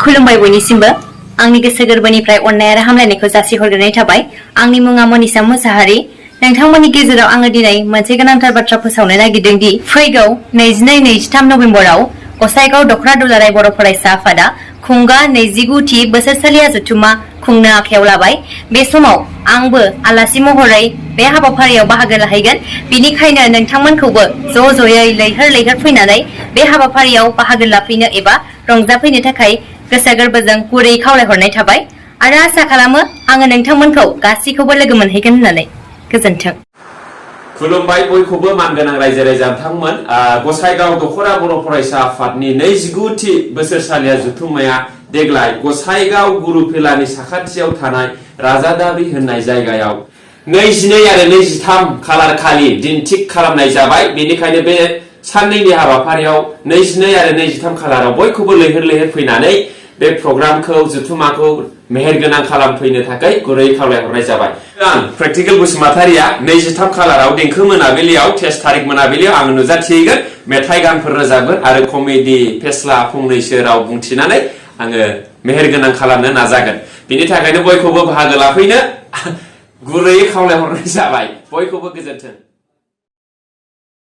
खुलुमबाय बयनिसिमबो आंनि गोसो गोरबोनिफ्राय अननाय आरो हामलायनायखौ जासिहरग्रोनाय थाबाय। आंनि मुङा मनिसा मोसाहारि। नोंथांमोननि गेजेराव आङो दिनै मोनसे गोनांथार बाथ्रा फोसावनो नागिरदों दि फैगौ 22-23 नबेम्बराव गसाइगाव दख'र दुलाराय बर' फरायसा आफादा खुंगा 29थि बोसोरसालिया जथुम्मा खुंनो आखायाव लाबाय। बे समाव आंबो आलासि महरै बे हाबाफारियाव बाहागो लाहैगोन। बिनिखायनो नोंथांमोनखौबो ज'ज'यै लैहोर फैनानै बे हाबाफारियाव बाहागो लाफैनो एबा रंजाफैनो थाखाय गोसो गोरबोजों गुरै खावलायहरनाय थाबाय आरो आसा खालामो आङो नोंथांमोनखौ गासैखौबो लोगो मोनहैगोन होननानै। गोजोन्थों। खुलुमबाय बयखौबो मानगोनां रायजो राजा बिथांमोन। गसाइगाव दख'रा बर' फरायसा आफादनि 29थि बोसोरसालिया जथुम्माया देग्लाय गसाइगाव गुरुफेलानि साखाथियाव थानाय राजादाबि होननाय जायगायाव 22 आरो 23 खालार खालि दिन थिग खालामनाय जाबाय। बेनिखायनो बे साननैनि हाबाफारियाव 22 आरो 23 खालाराव बयखौबो लैहोर फैनानै बे प्रग्रामखौ जथुम्माखौ मेहेरगोनां खालामफैनो थाखाय गुरै खावलायहरनाय जाबाय। आं प्रेक्टिकेल बसुमतारिया 23 खालाराव देंखो मोनाबिलियाव 23 थारिख मोनाबिलियाव आं नुजाथिगोन, मेथाइ गानफोर रोजाबगोन आरो कमेडि फेस्ला फंनैसो राव बुंथिनानै आङो मेहेरगोनां खालामनो नाजागोन। बिनि थाखायनो बयखौबो बाहागो लाफैनो गुरैयै खावलायहरनाय जाबाय। बयखौबो गोजोन्थों।